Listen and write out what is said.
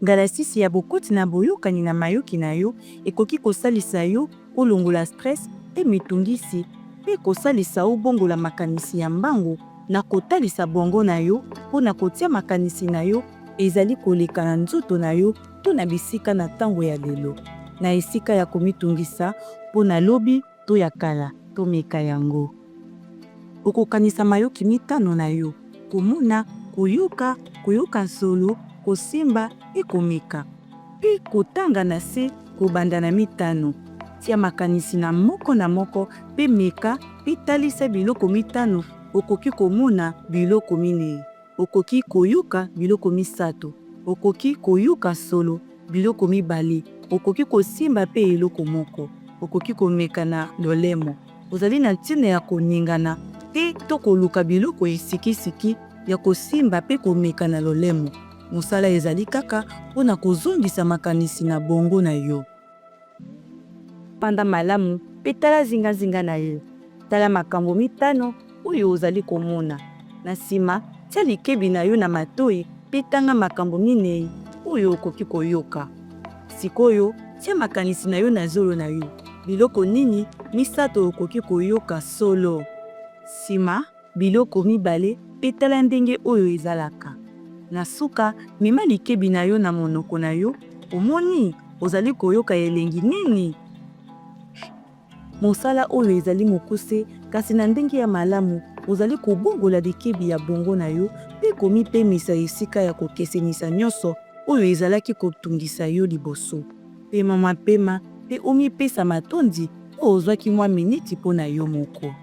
Ngalasisi ya bokoti na boyokani na mayoki na yo ekoki kosalisa yo olongola stress mpe mitungisi mpe kosalisa obongola makanisi ya mbangu na kotalisa bongo na yo mpo na kotia makanisi na yo ezali koleka na nzoto na yo to na bisika na ntango ya lelo, na esika ya komitungisa mpo na lobi to ya kala. Tomeka yango. Okokanisa mayoki mitano na yo, komona, koyoka, koyoka nsolo, kosimba mpe komeka, mpe kotanga na se kobanda na mitano. Tia makanisi na moko na moko mpe meka mpe talisa biloko mitano okoki komona biloko minei. Okoki koyoka biloko misato. Okoki koyoka solo biloko mibale. Okoki kosimba mpe eloko moko. Okoki komeka na lolemo. Ozali na ntina ya koningana te to koluka biloko ya sikisiki ya kosimba mpe komeka na lolemo. Mosala ezali kaka mpo na kozongisa makanisi na bongo na yo. Fanda malamu mpe tala zingazinga na yo. Tala makambo mitano oyo ozali komona. Na nsima, tia likebi na yo na matoi mpe tanga makambo minei oyo okoki koyoka. Sikoyo, tia makanisi na yo na zolo na yo. Biloko nini misato okoki koyoka solo? Nsima, biloko mibale mpe tala ndenge oyo ezalaka. Na suka, mema likebi na yo na monoko na yo. Omoni? Ozali koyoka elengi nini? Mosala oyo ezali mokuse, kasi na ndenge ya malamu, ozali kobongola likebi ya bongo na yo mpe komipemisa esika ya kokesenisa nyonso oyo ezalaki kotungisa yo liboso. Pema mwa mpema mpe omipesa matondi mpo ozwaki mwa miniti mpo na yo moko.